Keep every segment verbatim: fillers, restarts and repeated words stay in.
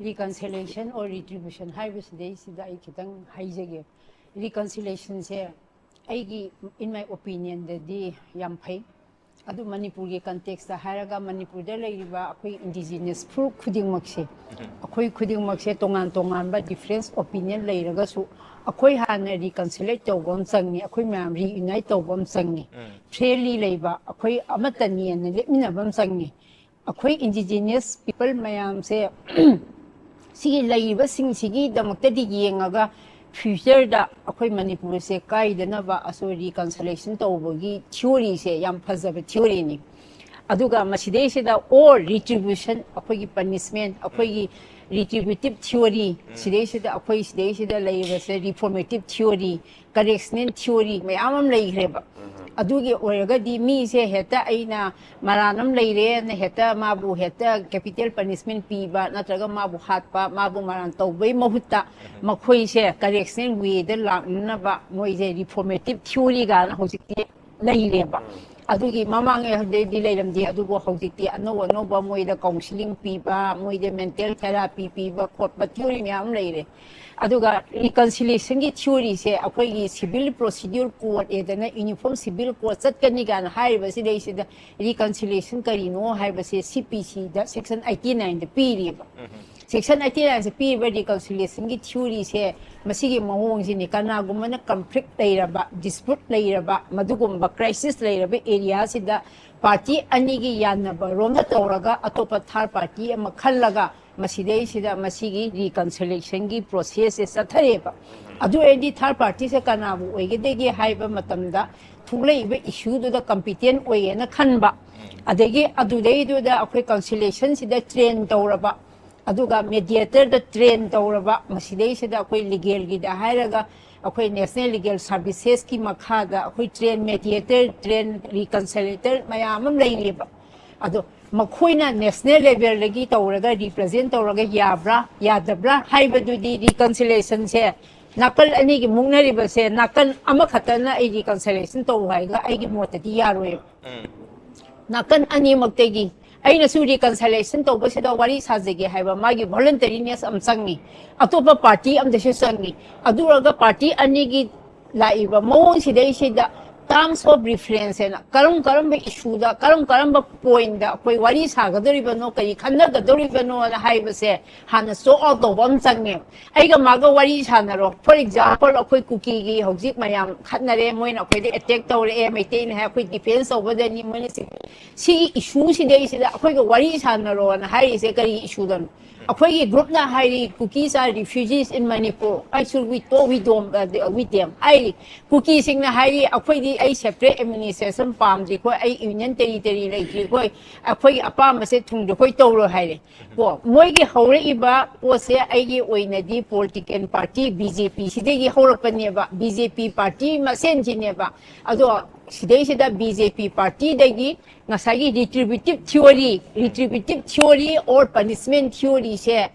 Reconciliation or retribution ꯍꯥꯏꯕꯁꯤꯗꯩꯁꯤꯗ ꯑꯩ ꯈꯤꯇꯪ ꯍꯥꯏꯖꯒꯦ꯫ Reconciliationꯁꯦ ꯑꯩꯒꯤ, in my opinionꯗꯗꯤ, ꯌꯥꯝ ꯐꯩ꯫ ꯑꯗꯨ ꯃꯅꯤꯄꯨꯔꯒꯤ contextꯇ ꯍꯥꯏꯔꯒ, ꯃꯅꯤꯄꯨꯔꯗ ꯂꯩꯔꯤꯕ ꯑꯩꯈꯣꯏ indigenous ꯐꯨꯔꯨꯞ ꯈꯨꯗꯤꯡꯃꯛꯁꯦ, ꯑꯩꯈꯣꯏ ꯈꯨꯗꯤꯡꯃꯛꯁꯦ ꯇꯣꯉꯥꯟ ꯇꯣꯉꯥꯟꯕ difference opinion ꯂꯩꯔꯒꯁꯨ, ꯑꯩꯈꯣꯏ ꯍꯥꯟꯅ reconciliate ꯇꯧꯕ ꯑꯃ ꯆꯪꯉꯤ, ꯑꯩꯈꯣꯏ ꯃꯌꯥꯝ reunite ꯇꯧꯕ ꯑꯃ ꯆꯪꯉꯤ, friendly ꯂꯩꯕ, ꯑꯩꯈꯣꯏ ꯑꯃꯠꯇꯅꯤꯅ ꯂꯦꯞꯃꯤꯟꯅꯕ ꯑꯃ ꯆꯪꯉꯤ꯫ ꯑꯩꯈꯣꯏ indigenous people ꯃꯌꯥꯝꯁꯦ ꯁꯤꯒꯤ ꯂꯩꯔꯤꯕꯁꯤꯡꯁꯤꯒꯤꯗꯃꯛꯇꯗꯤ ꯌꯦꯡꯉꯒ futureꯗ ꯑꯩꯈꯣꯏ ꯃꯅꯤꯄꯨꯔꯁꯦ ꯀꯥꯏꯗꯅꯕ ꯑꯁꯣꯏ reconciliation ꯇꯧꯕꯒꯤ theoryꯁꯦ ꯌꯥꯝ ꯐꯖꯕ theoryꯅꯤ꯫ ꯑꯗꯨꯒ ꯃꯁꯤꯗꯩꯁꯤꯗ or retribution, ꯑꯩꯈꯣꯏꯒꯤ punishment, ꯑꯩꯈꯣꯏꯒꯤ retributive theory, ꯁꯤꯗꯩꯁꯤꯗ ꯑꯩꯈꯣꯏ ꯁꯤꯗꯩꯁꯤꯗ ꯂꯩꯔꯤꯕꯁꯦ reformative theory, correctional theory ꯃꯌꯥꯝ ꯑꯃ ꯂꯩꯈ꯭ꯔꯦꯕ꯫ ꯑꯗꯨꯒꯤ ꯑꯣꯏꯔꯒꯗꯤ ꯃꯤꯁꯦ ꯍꯦꯛꯇ ꯑꯩꯅ ꯃꯔꯥꯟ ꯑꯃ ꯂꯩꯔꯦꯅ ꯍꯦꯛꯇ ꯃꯥꯕꯨ ꯍꯦꯛꯇ capital punishment ꯄꯤꯕ ꯅꯠꯇ꯭ꯔꯒ ꯃꯥꯕꯨ ꯍꯥꯠꯄ, ꯃꯥꯕꯨ ꯃꯔꯥꯟ ꯇꯧꯕꯩ ꯃꯍꯨꯠꯇ ꯃꯈꯣꯏꯁꯦ correctional wayꯗ ꯂꯥꯛꯅꯅꯕ ꯃꯣꯏꯁꯦ reformative theory ꯀꯥꯏꯅ ꯍꯧꯖꯤꯛꯇꯤ ꯂꯩꯔꯦꯕ꯫ ꯑꯗꯨꯒꯤ ꯃꯃꯥꯡꯉꯩꯗꯤ ꯂꯩꯔꯝꯗꯦ, ꯑꯗꯨꯕꯨ ꯍꯧꯖꯤꯛꯇꯤ ꯑꯅꯧ ꯑꯅꯧꯕ ꯃꯣꯏꯗ counselling ꯄꯤꯕ, ꯃꯣꯏꯗ mental therapy ꯄꯤꯕ ꯈꯣꯠꯄ theory ꯃꯌꯥꯝ ꯂꯩꯔꯦ꯫ ꯑꯗꯨꯒ reconciliationꯒꯤ theoryꯁꯦ ꯑꯩꯈꯣꯏꯒꯤ civil procedure code ꯍꯥꯏꯗꯅ uniform civil code ꯆꯠꯀꯅꯤ ꯀꯥꯏꯅ ꯍꯥꯏꯔꯤꯕꯁꯤꯗꯩꯁꯤꯗ reconciliation ꯀꯔꯤꯅꯣ ꯍꯥꯏꯕꯁꯦ CPCꯗ section eighty nineꯗ ꯄꯤꯔꯤꯕ꯫ Section eighty nineꯁꯦ ꯄꯤꯔꯤꯕ reconciliationꯒꯤ theoryꯁꯦ ꯃꯁꯤꯒꯤ ꯃꯑꯣꯡꯁꯤꯅꯤ꯫ ꯀꯅꯥꯒꯨꯝꯕꯅ conflict ꯂꯩꯔꯕ, dispute ꯂꯩꯔꯕ, ꯃꯗꯨꯒꯨꯝꯕ crisis ꯂꯩꯔꯕ areaꯁꯤꯗ party ꯑꯅꯤꯒꯤ ꯌꯥꯅꯕ ꯔꯣꯝꯗ ꯇꯧꯔꯒ ꯑꯇꯣꯞꯄ third party ꯑꯃ ꯈꯜꯂꯒ ꯃꯁꯤꯗꯩꯁꯤꯗ ꯃꯁꯤꯒꯤ reconciliationꯒꯤ processꯁꯦ ꯆꯠꯊꯔꯦꯕ꯫ ꯑꯗꯨ ꯑꯣꯏꯔꯗꯤ third partyꯁꯦ ꯀꯅꯥꯕꯨ ꯑꯣꯏꯒꯗꯒꯦ ꯍꯥꯏꯕ ꯃꯇꯝꯗ ꯊꯣꯛꯂꯛꯏꯕ issueꯗꯨꯗ competent ꯑꯣꯏꯌꯦꯅ ꯈꯟꯕ, ꯑꯗꯒꯤ ꯑꯗꯨꯗꯩꯗꯨꯗ ꯑꯩꯈꯣꯏ conciliationꯁꯤꯗ train ꯇꯧꯔꯕ, ꯑꯗꯨꯒ mediatorꯗ train ꯇꯧꯔꯕ, ꯃꯁꯤꯗꯩꯁꯤꯗ ꯑꯩꯈꯣꯏ legalꯒꯤꯗ ꯍꯥꯏꯔꯒ ꯑꯩꯈꯣꯏ National Legal Servicesꯀꯤ ꯃꯈꯥꯗ ꯑꯩꯈꯣꯏ train mediator, train reconciliator ꯃꯌꯥꯝ ꯑꯃ ꯂꯩꯔꯤꯕ꯫ ꯑꯗꯣ ꯃꯈꯣꯏꯅ national levelꯗꯒꯤ ꯇꯧꯔꯒ represent ꯇꯧꯔꯒ ꯌꯥꯕ꯭ꯔꯥ ꯌꯥꯗꯕ꯭ꯔꯥ ꯍꯥꯏꯕꯗꯨꯗꯤ reconciliationꯁꯦ ꯅꯥꯀꯜ ꯑꯅꯤꯒꯤ ꯃꯨꯛꯅꯔꯤꯕꯁꯦ ꯅꯥꯀꯜ ꯑꯃꯈꯛꯇꯅ ꯑꯩ reconciliation ꯇꯧ ꯍꯥꯏꯔꯒ ꯑꯩꯒꯤ ꯃꯣꯠꯇꯗꯤ ꯌꯥꯔꯣꯏꯕ꯫ ꯅꯥꯀꯜ ꯑꯅꯤꯃꯛꯇꯒꯤ ꯑꯩꯅꯁꯨ ꯔꯤꯀꯟꯁꯥꯏꯂꯦꯁꯟ ꯇꯧꯕꯁꯤꯗ ꯋꯥꯔꯤ ꯁꯥꯖꯒꯦ ꯍꯥꯏꯕ ꯃꯥꯒꯤ ꯚꯣꯂꯟꯇꯔꯤꯅꯦꯁ ꯑꯃ ꯆꯪꯉꯤ꯫ ꯑꯇꯣꯞꯄ ꯄꯥꯔꯇꯤ ꯑꯃꯗꯁꯨ ꯆꯪꯉꯤ꯫ ꯑꯗꯨꯔꯒ ꯄꯥꯔꯇꯤ ꯑꯅꯤꯒꯤ ꯂꯥꯛꯏꯕ ꯃꯑꯣꯡꯁꯤꯗꯩꯁꯤꯗ ꯇꯥꯔꯝꯁ ꯑꯣꯐ ꯔꯤꯐꯔꯦꯟꯁ ꯍꯥꯏꯅ ꯀꯔꯝ ꯀꯔꯝꯕ ꯏꯁꯨꯗ, ꯀꯔꯝ ꯀꯔꯝꯕ ꯄꯣꯏꯟꯗ ꯑꯩꯈꯣꯏ ꯋꯥꯔꯤ ꯁꯥꯒꯗꯧꯔꯤꯕꯅꯣ, ꯀꯔꯤ ꯈꯟꯅꯒꯗꯧꯔꯤꯕꯅꯣꯅ ꯍꯥꯏꯕꯁꯦ ꯍꯥꯟꯅ ꯁꯣꯔꯠ ꯑꯥꯎꯠ ꯇꯧꯕ ꯑꯃ ꯆꯪꯉꯦꯕ꯫ ꯑꯩꯒ ꯃꯥꯒ ꯋꯥꯔꯤ ꯁꯥꯟꯅꯔꯣ꯫ ꯐꯣꯔ ꯑꯦꯛꯖꯥꯝꯄꯜ, ꯑꯩꯈꯣꯏ ꯀꯨꯀꯤꯒꯤ ꯍꯧꯖꯤꯛ ꯃꯌꯥꯝ ꯈꯠꯅꯔꯦ, ꯃꯣꯏꯅ ꯑꯩꯈꯣꯏꯗ ꯑꯦꯇꯦꯛ ꯇꯧꯔꯛꯑꯦ, ꯃꯩꯇꯩꯅ ꯍꯥꯏ, ꯑꯩꯈꯣꯏ ꯗꯤꯐꯦꯟꯁ ꯇꯧꯕꯗꯅꯤ ꯃꯣꯏꯅ ꯁꯤ-, ꯁꯤꯒꯤ ꯏꯁꯨꯁꯤꯗꯩꯁꯤꯗ ꯑꯩꯈꯣꯏꯒ ꯋꯥꯔꯤ ꯁꯥꯟꯅꯔꯣꯅ ꯍꯥꯏꯔꯤꯁꯦ ꯀꯔꯤ ꯏꯁꯨꯗꯅꯣ? ꯑꯩꯈꯣꯏꯒꯤ ꯒ꯭ꯔꯨꯞꯅ ꯍꯥꯏꯔꯤ, "Kukis are refugees in Manipur, I should we talk with them, uh, with them" ꯍꯥꯏꯔꯤ꯫ ꯀꯨꯀꯤꯁꯤꯡꯅ ꯍꯥꯏꯔꯤ, "ꯑꯩꯈꯣꯏꯗꯤ, ꯑꯩ ꯁꯦꯄꯔꯦꯠ ꯑꯦꯗꯃꯤꯅꯤꯁꯇ꯭ꯔꯦꯁꯟ ꯄꯥꯝꯗ꯭ꯔꯤ, ꯑꯩꯈꯣꯏ, ꯑꯩ ꯌꯨꯅꯤꯌꯟ ꯇꯦꯔꯤꯇꯔꯤ ꯂꯩꯇ꯭ꯔꯤ, ꯑꯩꯈꯣꯏ, ꯑꯩꯈꯣꯏꯒꯤ ꯑꯄꯥꯝꯕꯁꯦ ꯊꯨꯡꯗ꯭ꯔꯤ, ꯑꯩꯈꯣꯏ ꯇꯧꯔꯣꯏ" ꯍꯥꯏꯔꯦ꯫ ꯀꯣ, ꯃꯣꯏꯒꯤ ꯍꯧꯔꯛꯏꯕ ꯄꯣꯠꯁꯦ ꯑꯩꯒꯤ ꯑꯣꯏꯅꯗꯤ ꯄꯣꯂꯤꯇꯤꯀꯦꯜ ꯄꯥꯔꯇꯤ ꯕꯤ ꯖꯦ ꯄꯤ ꯁꯤꯗꯒꯤ ꯍꯧꯔꯛꯄꯅꯦꯕ, ꯕꯤ ꯖꯦ ꯄꯤ ꯄꯥꯔꯇꯤ ꯃꯁꯦꯟꯁꯤꯅꯦꯕ꯫ ꯑꯗꯣ ꯁꯤꯗꯩꯁꯤꯗ ꯕꯤ ꯖꯦ ꯄꯤ ꯄꯥꯔꯇꯤꯗꯒꯤ ꯉꯁꯥꯏꯒꯤ ꯔꯤꯇ꯭ꯔꯤꯕ꯭ꯌꯨꯇꯤꯞ ꯊꯤꯑꯣꯔꯤ, ꯔꯤꯇ꯭ꯔꯤꯕ꯭ꯌꯨꯇꯤꯞ ꯊꯤꯑꯣꯔꯤ ꯑꯣꯔ ꯄꯅꯤꯁꯃꯦꯟ ꯊꯤꯑꯣꯔꯤꯁꯦ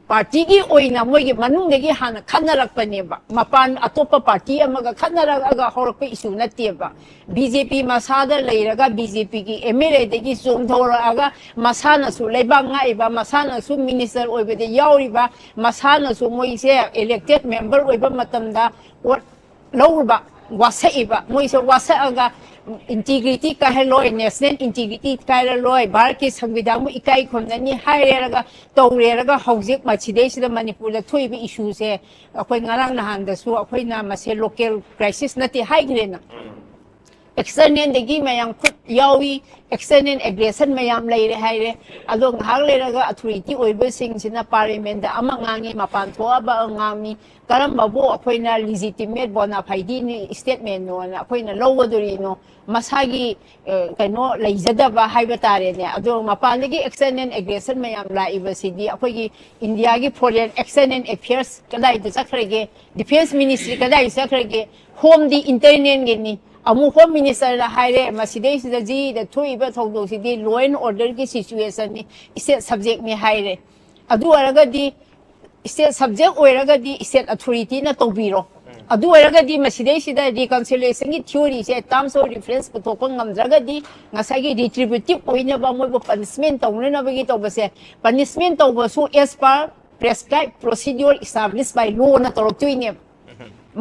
ꯄꯥꯔꯇꯤꯒꯤ ꯑꯣꯏꯅ ꯃꯣꯏꯒꯤ ꯃꯅꯨꯡꯗꯒꯤ ꯍꯥꯟꯅ ꯈꯠꯅꯔꯛꯄꯅꯦꯕ꯫ ꯃꯄꯥꯟ ꯑꯇꯣꯞꯄ ꯄꯥꯔꯇꯤ ꯑꯃꯒ ꯈꯠꯅꯔꯛꯑꯒ ꯍꯧꯔꯛꯄ ꯏꯁꯨ ꯅꯠꯇꯦꯕ꯫ ꯕꯤ ꯖꯦ ꯄꯤ ꯃꯁꯥꯗ ꯂꯩꯔꯒ ꯕꯤ ꯖꯦ ꯄꯤꯒꯤ ꯑꯦꯝ ꯑꯦꯜ ꯑꯦꯗꯒꯤ ꯆꯣꯡꯊꯣꯔꯛꯑꯒ ꯃꯁꯥꯅꯁꯨ ꯂꯩꯕꯥꯛ ꯉꯥꯛꯏꯕ, ꯃꯁꯥꯅꯁꯨ ꯃꯤꯅꯤꯁꯇꯔ ꯑꯣꯏꯕꯗ ꯌꯥꯎꯔꯤꯕ, ꯃꯁꯥꯅꯁꯨ ꯃꯣꯏꯁꯦ ꯏꯂꯦꯛꯇꯦꯠ ꯃꯦꯝꯕꯔ ꯑꯣꯏꯕ ꯃꯇꯝꯗ ꯚꯣꯠ ꯂꯧꯔꯨꯕ, ꯋꯥꯁꯛꯏꯕ, ꯃꯣꯏꯁꯦ ꯋꯥꯁꯛꯑꯒ ꯏꯟꯇꯤꯒ꯭ꯔꯤꯇꯤ ꯀꯥꯏꯍꯜꯂꯣꯏ, ꯅꯦꯁꯅꯦꯜ ꯏꯟꯇꯤꯒ꯭ꯔꯤꯇꯤ ꯀꯥꯏꯍꯜꯂꯣꯏ, ꯚꯥꯔꯠꯀꯤ ꯁꯪꯕꯤꯙꯥꯟꯕꯨ ꯏꯀꯥꯏ ꯈꯨꯝꯅꯅꯤ ꯍꯥꯏꯔꯦꯔꯒ ꯇꯧꯔꯦꯔꯒ ꯍꯧꯖꯤꯛ ꯃꯁꯤꯗꯩꯁꯤꯗ ꯃꯅꯤꯄꯨꯔꯗ ꯊꯣꯛꯏꯕ ꯏꯁꯨꯁꯦ ꯑꯩꯈꯣꯏ ꯉꯔꯥꯡ ꯅꯍꯥꯟꯗꯁꯨ ꯑꯩꯈꯣꯏꯅ ꯃꯁꯦ ꯂꯣꯀꯦꯜ ꯀ꯭ꯔꯥꯏꯁꯤꯁ ꯅꯠꯇꯦ ꯍꯥꯏꯈ꯭ꯔꯦꯅ꯫ ꯑꯦꯛꯁꯇꯔꯅꯦꯜꯗꯒꯤ ꯃꯌꯥꯝ ꯈꯨꯠ ꯌꯥꯎꯏ, ꯑꯦꯛꯁꯇꯔꯅꯦꯜ ꯑꯦꯒ꯭ꯔꯦꯁꯟ ꯃꯌꯥꯝ ꯂꯩꯔꯦ ꯍꯥꯏꯔꯦ꯫ ꯑꯗꯣ ꯉꯥꯏꯍꯥꯛ ꯂꯩꯔꯒ ꯑꯊꯣꯔꯤꯇꯤ ꯑꯣꯏꯕꯁꯤꯡꯁꯤꯅ ꯄꯥꯔꯂꯤꯌꯥꯃꯦꯟꯗ ꯑꯃ ꯉꯥꯡꯉꯤ, ꯃꯄꯥꯟ ꯊꯣꯛꯑꯕ ꯉꯥꯡꯉꯤ, ꯀꯔꯝꯕꯕꯨ ꯑꯩꯈꯣꯏꯅ ꯂꯤꯖꯤꯇꯤꯃꯦꯠ ꯕꯣꯅꯥꯐꯥꯏꯗꯤꯅꯤ ꯁ꯭ꯇꯦꯠꯃꯦꯟꯅꯣꯅ ꯑꯩꯈꯣꯏꯅ ꯂꯧꯒꯗꯣꯔꯤꯅꯣ? ꯃꯁꯥꯒꯤ, ꯑ, ꯀꯩꯅꯣ ꯂꯩꯖꯗꯕ ꯍꯥꯏꯕ ꯇꯥꯔꯦꯅꯦ꯫ ꯑꯗꯣ ꯃꯄꯥꯟꯗꯒꯤ ꯑꯦꯛꯁꯇꯔꯅꯦꯜ ꯑꯦꯒ꯭ꯔꯦꯁꯟ ꯃꯌꯥꯝ ꯂꯥꯛꯏꯕꯁꯤꯗꯤ ꯑꯩꯈꯣꯏꯒꯤ ꯏꯟꯗꯤꯌꯥꯒꯤ ꯐꯣꯔꯦꯟ ꯑꯦꯛꯁꯇꯔꯅꯦꯜ ꯑꯦꯐꯤꯌꯔꯁ ꯀꯗꯥꯏꯗ ꯆꯠꯈ꯭ꯔꯒꯦ? ꯗꯤꯐꯦꯟꯁ ꯃꯤꯅꯤꯁꯇ꯭ꯔꯤ ꯀꯗꯥꯏꯗ ꯆꯠꯈ꯭ꯔꯒꯦ? ꯍꯣꯝꯗꯤ ꯏꯟꯇꯔꯅꯦꯜꯒꯤꯅꯤ꯫ ꯑꯃꯨꯛ ꯍꯣꯝ ꯃꯤꯅꯤꯁꯇꯔꯅ ꯍꯥꯏꯔꯦ, "ꯃꯁꯤꯗꯩꯁꯤꯗ ꯖꯤꯗ ꯊꯣꯛꯏꯕ ꯊꯧꯗꯣꯛꯁꯤꯗꯤ ꯂꯣ ꯑꯦꯟ ꯑꯣꯔꯗꯔꯒꯤ ꯁꯤꯆꯨꯋꯦꯁꯟꯅꯤ, ꯁ꯭ꯇꯦꯠ ꯁꯕꯖꯦꯛꯅꯤ" ꯍꯥꯏꯔꯦ꯫ ꯑꯗꯨ ꯑꯣꯏꯔꯒꯗꯤ ꯁ꯭ꯇꯦꯠ ꯁꯕꯖꯦꯛ ꯑꯣꯏꯔꯒꯗꯤ ꯁ꯭ꯇꯦꯠ ꯑꯊꯣꯔꯤꯇꯤꯅ ꯇꯧꯕꯤꯔꯣ꯫ ꯑꯗꯨ ꯑꯣꯏꯔꯒꯗꯤ ꯃꯁꯤꯗꯩꯁꯤꯗ reconciliationꯒꯤ theoryꯁꯦ terms of reference ꯄꯨꯊꯣꯛꯄ ꯉꯝꯗ꯭ꯔꯒꯗꯤ ꯉꯁꯥꯏꯒꯤ retributive ꯑꯣꯏꯅꯕ ꯃꯣꯏꯕꯨ punishment ꯇꯧꯅꯅꯕꯒꯤ ꯇꯧꯕꯁꯦ, punishment ꯇꯧꯕꯁꯨ as per prescribed procedure established by lawꯅ ꯇꯧꯔꯛꯇꯣꯏꯅꯦꯕ꯫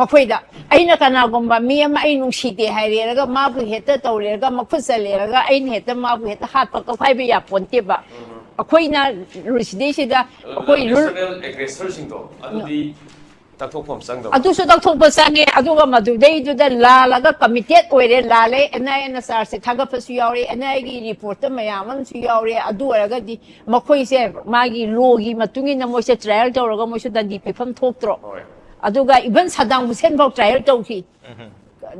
ꯃꯈꯣꯏꯗ ꯑꯩꯅ ꯀꯅꯥꯒꯨꯝꯕ ꯃꯤ ꯑꯃ ꯑꯩ ꯅꯨꯡꯁꯤꯗꯦ ꯍꯥꯏꯔꯦꯔꯒ ꯃꯥꯕꯨ ꯍꯦꯛꯇ ꯇꯧꯔꯦꯔꯒ ꯃꯈꯨꯠ ꯆꯜꯂꯦꯔꯒ ꯑꯩꯅ ꯍꯦꯛꯇ ꯃꯥꯕꯨ ꯍꯦꯛꯇ ꯍꯥꯠꯄ ꯀꯛꯐꯥꯏꯕ ꯌꯥꯄꯣꯟꯇꯦꯕ꯫ ꯑꯩꯈꯣꯏꯅ ꯁꯤꯗꯩꯁꯤꯗ ꯑꯩꯈꯣꯏ rule aggressor ꯁꯤꯡꯗꯣ ꯑꯗꯨꯗꯤ ꯇꯛꯊꯣꯛꯐꯝ ꯆꯪꯗꯕ꯫ ꯑꯗꯨꯁꯨ ꯇꯛꯊꯣꯛꯄ ꯆꯪꯉꯦ꯫ ꯑꯗꯨꯒ ꯃꯗꯨꯗꯩꯗꯨꯗ ꯂꯥꯜꯂꯒ committed ꯑꯣꯏꯔꯦ, ꯂꯥꯜꯂꯦ, NIAꯅ chargeꯁꯦ ꯊꯥꯒꯠꯄꯁꯨ ꯌꯥꯎꯔꯦ, NIAꯒꯤ reportꯇ ꯃꯌꯥꯝ ꯑꯃꯁꯨ ꯌꯥꯎꯔꯦ꯫ ꯑꯗꯨ ꯑꯣꯏꯔꯒꯗꯤ ꯃꯈꯣꯏꯁꯦ ꯃꯥꯒꯤ lawꯒꯤ ꯃꯇꯨꯡ ꯏꯟꯅ ꯃꯣꯏꯁꯦ trial ꯇꯧꯔꯒ ꯃꯣꯏꯁꯨ ꯗꯟꯗꯤ ꯄꯤꯐꯝ ꯊꯣꯛꯇ꯭ꯔꯣ? ꯑꯗꯨꯒ even ꯁꯗꯥꯝ ꯍꯨꯁꯦꯟ ꯐꯥꯎ trial ꯇꯧꯈꯤ꯫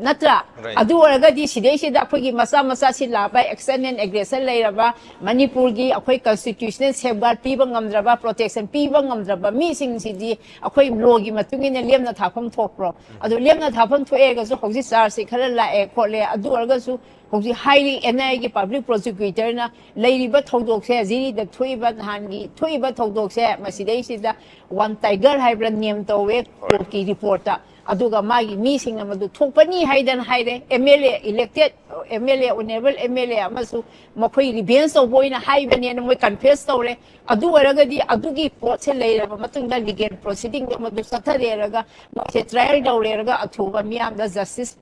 ꯅꯠꯇ꯭ꯔꯥ? ꯑꯗꯨ ꯑꯣꯏꯔꯒꯗꯤ ꯁꯤꯗꯩꯁꯤꯗ ꯑꯩꯈꯣꯏꯒꯤ ꯃꯆꯥ ꯃꯆꯥ ꯁꯤ ꯂꯥꯛꯄ action and aggression ꯂꯩꯔꯕ ꯃꯅꯤꯄꯨꯔꯒꯤ ꯑꯩꯈꯣꯏ constitutional safeguard ꯄꯤꯕ ꯉꯝꯗ꯭ꯔꯕ, protection ꯄꯤꯕ ꯉꯝꯗ꯭ꯔꯕ ꯃꯤꯁꯤꯡꯁꯤꯗꯤ ꯑꯩꯈꯣꯏ lawꯒꯤ ꯃꯇꯨꯡ ꯏꯟꯅ ꯂꯦꯝꯅ ꯊꯥꯐꯝ ꯊꯣꯛꯄ꯭ꯔꯣ? ꯑꯗꯨ ꯂꯦꯝꯅ ꯊꯥꯐꯝ ꯊꯣꯛꯑꯦꯒꯁꯨ ꯍꯧꯖꯤꯛ chargeꯁꯦ ꯈꯔ ꯂꯥꯛꯑꯦ ꯈꯣꯠꯂꯦ꯫ ꯑꯗꯨ ꯑꯣꯏꯔꯒꯁꯨ ꯍꯧꯖꯤꯛ ꯍꯥꯏꯔꯤ NIAꯒꯤ public prosecutorꯅ ꯂꯩꯔꯤꯕ ꯊꯧꯗꯣꯛꯁꯦ, ꯖꯤꯔꯤꯗ ꯊꯣꯛꯏꯕ ꯅꯍꯥꯟꯒꯤ ꯊꯣꯛꯏꯕ ꯊꯧꯗꯣꯛꯁꯦ ꯃꯁꯤꯗꯩꯁꯤꯗ one tiger ꯍꯥꯏꯕ꯭ꯔꯥ name ꯇꯧꯋꯦ courtꯀꯤ reportꯇ꯫ ꯑꯗꯨꯒ ꯃꯥꯒꯤ ꯃꯤꯁꯤꯡꯅ ꯃꯗꯨ ꯊꯣꯛꯄꯅꯤ ꯍꯥꯏꯗꯅ ꯍꯥꯏꯔꯦ꯫ MLA, elected MLA, honourable MLA ꯑꯃꯁꯨ ꯃꯈꯣꯏ revenge ꯇꯧꯕ ꯑꯣꯏꯅ ꯍꯥꯏꯕꯅꯦꯅ ꯃꯣꯏ confess ꯇꯧꯔꯦ꯫ ꯑꯗꯨ ꯑꯣꯏꯔꯒꯗꯤ ꯑꯗꯨꯒꯤ ꯄꯣꯠꯁꯦ ꯂꯩꯔꯕ ꯃꯇꯨꯡꯗ legal proceedingꯗ ꯃꯗꯨ ꯆꯠꯊꯔꯦꯔꯒ ꯃꯣꯏꯁꯦ trial ꯇꯧꯔꯦꯔꯒ ꯑꯊꯨꯕ ꯃꯤꯌꯥꯝꯗ justice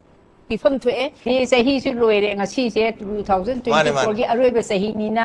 ꯄꯤꯐꯝ ꯊꯣꯛꯑꯦ꯫ ꯁꯤ ꯆꯍꯤꯁꯨ ꯂꯣꯏꯔꯦ, ꯉꯁꯤꯁꯦ two thousand twenty fourꯒꯤ ꯑꯔꯣꯏꯕ ꯆꯍꯤꯅꯤꯅ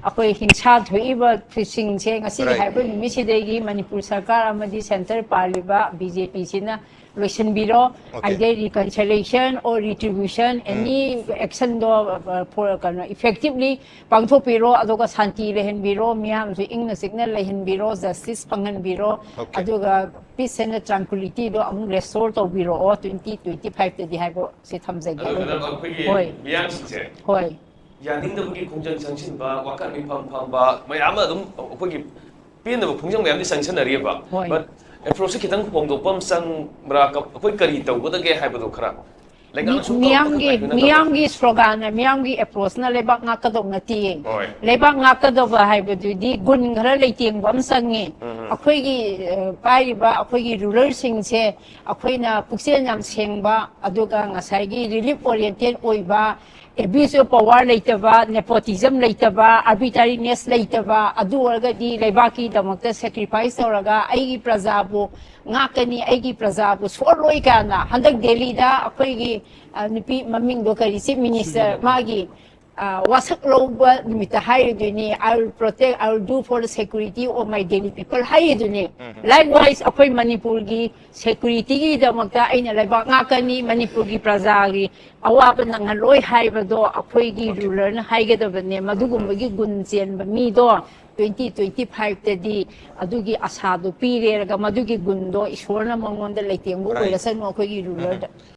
ꯑꯩꯈꯣꯏ ꯍꯤꯡꯁꯥ ꯊꯣꯛꯏꯕꯁꯤꯡꯁꯦ ꯉꯁꯤꯒꯤ ꯍꯥꯏꯔꯤꯕ ꯅꯨꯃꯤꯠꯁꯤꯗꯒꯤ ꯃꯅꯤꯄꯨꯔ ꯁꯔꯀꯥꯔ ꯑꯃꯗꯤ centre ꯄꯥꯜꯂꯤꯕ BJPꯁꯤꯅ ꯂꯣꯏꯁꯤꯟꯕꯤꯔꯣ꯫ Either reconciliation or retribution, any actionꯗꯣ, uh, for, ꯀꯩꯅꯣ, effectively ꯄꯥꯡꯊꯣꯛꯄꯤꯔꯣ, ꯑꯗꯨꯒ ꯁꯥꯟꯇꯤ ꯂꯩꯍꯟꯕꯤꯔꯣ, ꯃꯤꯌꯥꯝꯁꯨ ꯏꯪꯅ ꯆꯤꯛꯅ ꯂꯩꯍꯟꯕꯤꯔꯣ, justice ꯐꯪꯍꯟꯕꯤꯔꯣ, ꯑꯗꯨꯒ peace and tranquilityꯗꯣ ꯑꯃꯨꯛ restore ꯇꯧꯕꯤꯔꯛꯑꯣ twenty twenty fiveꯇꯗꯤ ꯍꯥꯏꯕ ꯁꯤ ꯊꯝꯖꯒꯦ꯫ ꯑꯗꯨ madam, ꯑꯩꯈꯣꯏꯒꯤ ꯍꯣꯏ꯫ ꯃꯤꯌꯥꯝꯁꯤꯡꯁꯦ ꯍꯣꯏ꯫ ꯌꯥꯅꯤꯡꯗꯕꯒꯤ ꯈꯣꯡꯖꯪ ꯆꯪꯁꯤꯟꯕ, ꯋꯥꯈꯜ ꯃꯤꯐꯝ ꯐꯝꯕ ꯃꯌꯥꯝ ꯑꯃ ꯑꯗꯨꯝ ꯑꯩꯈꯣꯏꯒꯤ ꯄꯦꯟꯗꯕ ꯈꯣꯡꯖꯪ ꯃꯌꯥꯝꯗꯤ ꯆꯪꯁꯤꯟꯅꯔꯤꯑꯕ꯫ ꯍꯣꯏ꯫ But approachꯁꯦ ꯈꯤꯇꯪ ꯍꯣꯡꯗꯣꯛꯄ ꯑꯃ ꯆꯪꯕ꯭ꯔꯥ? ꯀ-, ꯑꯩꯈꯣꯏ ꯀꯔꯤ ꯇꯧꯒꯗꯒꯦ ꯍꯥꯏꯕꯗꯣ ꯈꯔ ꯂꯩꯉꯥꯛꯅ ꯁꯨꯝ ꯃꯤꯌꯥꯝꯒꯤ, ꯇꯧꯔꯛꯄ ꯃꯤꯌꯥꯝꯒꯤ sloganꯅ, ꯃꯤꯌꯥꯝꯒꯤ approachꯅ ꯂꯩꯕꯥꯛ ꯉꯥꯛꯀꯗꯧ ꯅꯠꯇꯦ꯫ ꯍꯣꯏ꯫ ꯂꯩꯕꯥꯛ ꯉꯥꯛꯀꯗꯕ ꯍꯥꯏꯕꯗꯨꯗꯤ ꯒꯨꯟ ꯈꯔ ꯂꯩꯇꯦꯡꯕ ꯑꯃ ꯆꯪꯉꯤ꯫ ꯎꯝ꯫ ꯑꯩꯈꯣꯏꯒꯤ ꯑ, ꯄꯥꯏꯔꯤꯕ ꯑꯩꯈꯣꯏꯒꯤ ꯔꯨꯂꯔꯁꯤꯡꯁꯦ ꯑꯩꯈꯣꯏꯅ ꯄꯨꯛꯆꯦꯜ ꯌꯥꯝ ꯁꯦꯡꯕ, ꯑꯗꯨꯒ ꯉꯁꯥꯏꯒꯤ ꯔꯤꯂꯤꯐ ꯑꯣꯔꯤꯌꯦꯟꯇꯦꯠ ꯑꯣꯏꯕ, ꯑꯦꯕ꯭ꯌꯨꯁ ꯑꯣꯐ ꯄꯋꯥꯔ ꯂꯩꯇꯕ, ꯅꯦꯄꯣꯇꯤꯖꯝ ꯂꯩꯇꯕ, ꯑꯥꯔꯕꯤꯇ꯭ꯔꯥꯔꯤꯅꯦꯁ ꯂꯩꯇꯕ, ꯑꯗꯨ ꯑꯣꯏꯔꯒꯗꯤ ꯂꯩꯕꯥꯛꯀꯤꯗꯃꯛꯇ ꯁꯦꯀ꯭ꯔꯤꯐꯥꯏꯁ ꯇꯧꯔꯒ ꯑꯩꯒꯤ ꯄ꯭ꯔꯖꯥꯕꯨ ꯉꯥꯛꯀꯅꯤ, ꯑꯩꯒꯤ ꯄ꯭ꯔꯖꯥꯕꯨ ꯁꯣꯛꯂꯣꯏ ꯀꯥꯏꯅ ꯍꯟꯗꯛ ꯗꯦꯜꯂꯤꯗ ꯑꯩꯈꯣꯏꯒꯤ ꯑ, ꯅꯨꯄꯤ ꯃꯃꯤꯡꯗꯣ ꯀꯔꯤ, ꯆꯤꯐ ꯃꯤꯅꯤꯁꯇꯔ ꯃꯥꯒꯤ ꯑ, ꯋꯥꯁꯛ ꯂꯧꯕ ꯅꯨꯃꯤꯠꯇ ꯍꯥꯏꯔꯤꯗꯨꯅꯤ, "I will protect, I will do for the security of my Delhi people" ꯍꯥꯏꯔꯤꯗꯨꯅꯤ꯫ ꯂꯥꯏꯛꯋꯥꯏꯁ ꯑꯩꯈꯣꯏ ꯃꯅꯤꯄꯨꯔꯒꯤ ꯁꯦꯀ꯭ꯌꯨꯔꯤꯇꯤꯒꯤꯗꯃꯛꯇ ꯑꯩꯅ ꯂꯩꯕꯥꯛ ꯉꯥꯛꯀꯅꯤ, ꯃꯅꯤꯄꯨꯔꯒꯤ ꯄ꯭ꯔꯖꯥꯒꯤ ꯑꯋꯥꯕ ꯅꯪꯍꯜꯂꯣꯏ ꯍꯥꯏꯕꯗꯣ ꯑꯩꯈꯣꯏꯒꯤ ꯔꯨꯂꯔꯅ ꯍꯥꯏꯒꯗꯕꯅꯦ꯫ ꯃꯗꯨꯒꯨꯝꯕꯒꯤ ꯒꯨꯟ ꯆꯦꯟꯕ ꯃꯤꯗꯣ ꯇ꯭ꯋꯦꯟꯇꯤ ꯇ꯭ꯋꯦꯟꯇꯤ ꯐꯥꯏꯚꯇꯗꯤ ꯑꯗꯨꯒꯤ ꯑꯁꯥꯗꯣ ꯄꯤꯔꯦꯔꯒ ꯃꯗꯨꯒꯤ ꯒꯨꯟꯗꯣ ꯏꯁꯣꯔꯅ ꯃꯉꯣꯟꯗ ꯂꯩꯇꯦꯡꯕ ꯑꯣꯏꯔꯁꯅꯨ ꯑꯩꯈꯣꯏꯒꯤ ꯔꯨꯂꯔꯗ꯫